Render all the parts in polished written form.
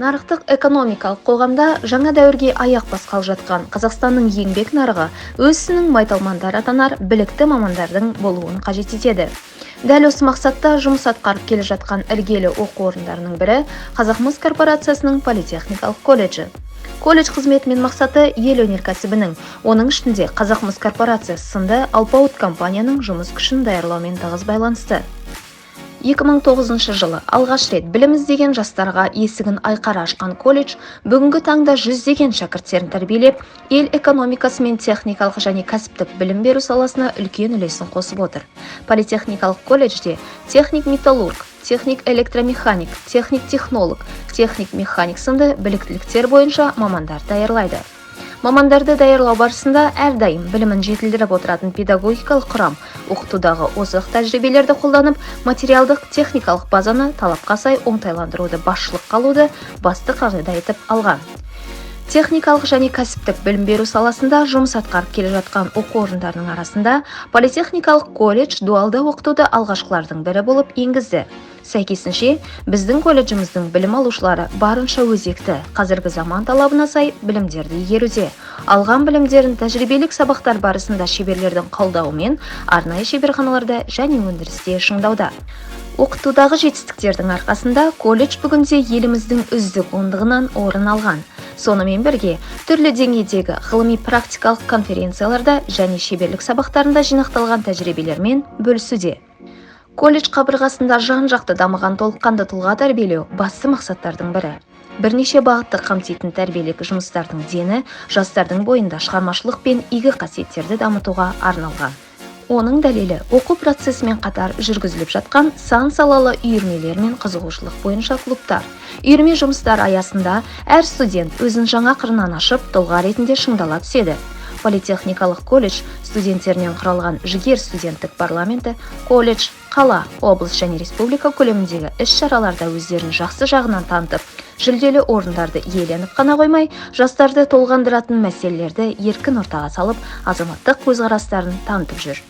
Нарықтық экономикалық қоғамда жаңа дәуірге аяқ басқалы жатқан Қазақстанның еңбек нарығы өз ісінің майталмандары атанар білікті мамандардың болуын қажет етеді. Дәл осы мақсатта жұмыс атқарып келе жатқан іргелі оқу орындарының бірі – Қазақмыс корпорациясының политехникалық колледжі. Колледж қызметі мен мақсаты ел өнеркәсібінің, оның ішінде Қазақмыс корпорациясы сынды алпауыт компанияның жұмыс күшін даярлаумен тығыз байланысты. 2009 жылы алғаш рет білім іздеген жастарға есігін айқара ашқан колледж бүгінгі таңда жүздеген шәкірттерін тәрбиелеп, ел экономикасы мен техникалық және кәсіптік білім беру саласына үлкен үлесін қосып отыр. Политехникалық колледжде техник-металлург, техник-электромеханик, техник-технолог, техник-механик сынды біліктіліктер бойынша мамандар даярлайды. Мамандарды даярлау барысында әрдайым білімін жетілдіріп отыратын педагогикалық құрам оқытудағы озық тәжірибелерді қолданып, материалдық техникалық базаны талапқа сай оңтайландыруды басшылыққа алуды басты қағида етіп алған. Техникалық және кәсіптік білім беру саласында жұмыс атқарып келе жатқан оқу орындарының арасында политехникалық колледж дуалды оқытуды алғашқылардың бірі болып енгізді. Сәйкесінше, біздің колледжіміздің білім алушылары барынша өзекті, қазіргі заман талабына сай білімдерді игеруде. Алған білімдерін тәжірибелік сабақтар барысында шеберлердің қолдауымен арнайы шеберханаларда және өндірісте шыңдауда. Оқытудағы жетістіктердің арқасында колледж бүгінде еліміздің үздік ондығынан орын алған. Сонымен бірге түрлі деңгейдегі ғылыми практикалық конференцияларда және шеберлік сабақтарында жинақталған тәжірибелермен бөлісуде. Колледж қабырғасында жан-жақты дамыған толыққанды тұлға тәрбиелеу – басты мақсаттардың бірі. Бірнеше бағытты қамтитын тәрбиелік жұмыстардың дені жастардың бойында шығармашылық пен игі қасиеттерді дамытуға арналған. Оның дәлелі – оқу процесімен қатар жүргізіліп жатқан сан салалы үйірмелер мен қызығушылық бойынша клубтар. Үйірме жұмыстары аясында әр студент өзін жаңа қырынан ашып, тұлға ретінде шыңдала түседі. Политехникалық колледж студенттерінен құралған «Жігер» студенттік парламенті колледж, қала, облыс және республика көлеміндегі іс-шараларда өздерін жақсы жағынан танытып, жүлделі орындарды иеленіп қана қоймай, жастарды толғандыратын мәселелерді еркін ортаға салып, азаматтық көзқарастарын танытып жүр.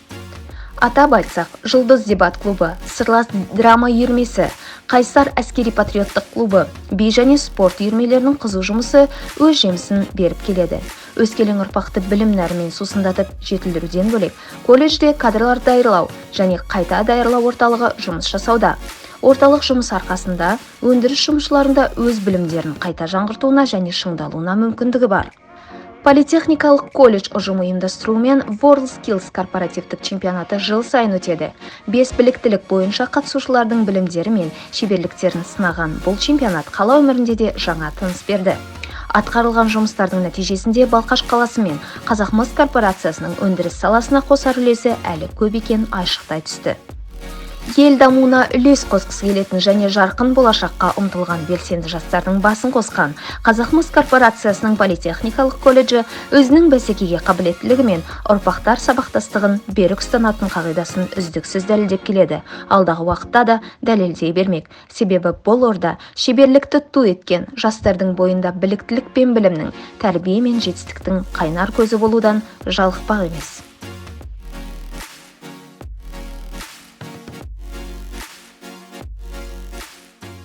Атап айтсақ, «Жұлдыз» дебат клубы, «Сырлас» драма үйірмесі, «Қайсар» әскери-патриоттық клубы, би және спорт үйірмелерінің қызу жұмысы өз жемісін беріп келеді. Өскелең ұрпақты білім нәрімен сусындатып жетілдіруден бөлек, колледжде кадрлар даярлау және қайта даярлау орталығы жұмыс жасауда. Орталық жұмыс арқасында өндіріс жұмысшыларында өз білімдерін қайта жаңғыртуына және шыңдалуына мүмкіндігі бар. Политехникалық колледж ұжымы ұйымдастыруымен WorldSkills корпоративтік чемпионаты жыл сайын өтеді. Бес біліктілік бойынша қатысушылардың білімдері мен шеберліктерін сынаған бұл чемпионат қала өмірінде де жаңа тыныс берді. Атқарылған жұмыстардың нәтижесінде Балқаш қаласы мен Қазақмыс корпорациясының өндіріс саласына қосар үлесі әлі көп екенін айшықтай түсті. Ел дамуына үлес қосқысы келетін және жарқын болашаққа ұмтылған белсенді жастардың басын қосқан Қазақмыс корпорациясының политехникалық колледжі өзінің бәсекеге қабілеттілігі мен ұрпақтар сабақтастығын берік ұстанатын қағидасын үздіксіз дәлелдеп келеді. Алдағы уақытта да дәлелдей бермек. Себебі бұл орда шеберлікті ту еткен жастардың бойында біліктілік пен білімнің, тәрбие мен жетістіктің қайнар көзі болудан жалықпақ емес.